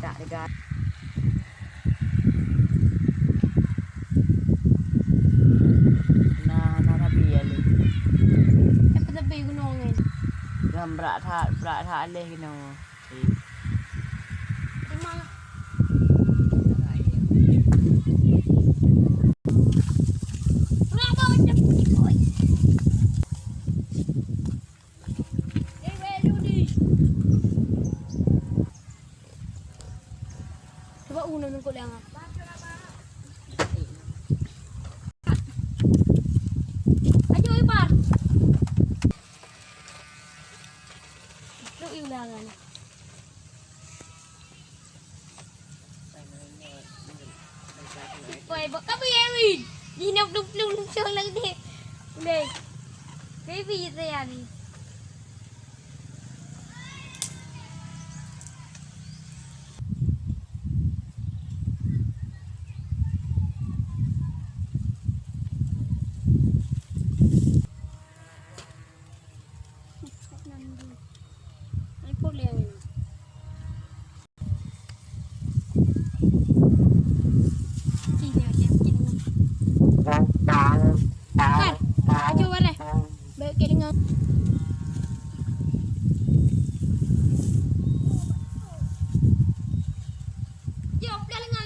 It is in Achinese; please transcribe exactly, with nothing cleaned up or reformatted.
Tak dekat. Nah, nah, tapi ya lu. Apa tapi gunung ni? Gam berat that, berat that leh gunung. Terima lah. Berapa macam ni, boy? Cuba uno nungkuk liang ah. Ayo, Ipar. Lu ilang ah. Koi bak kabi ya, Win. Di nak dum dum dum lagi deh. Deh. Baby saya ni. Kan, acu balai. Baik ke dengar. Yo, pelan lengan.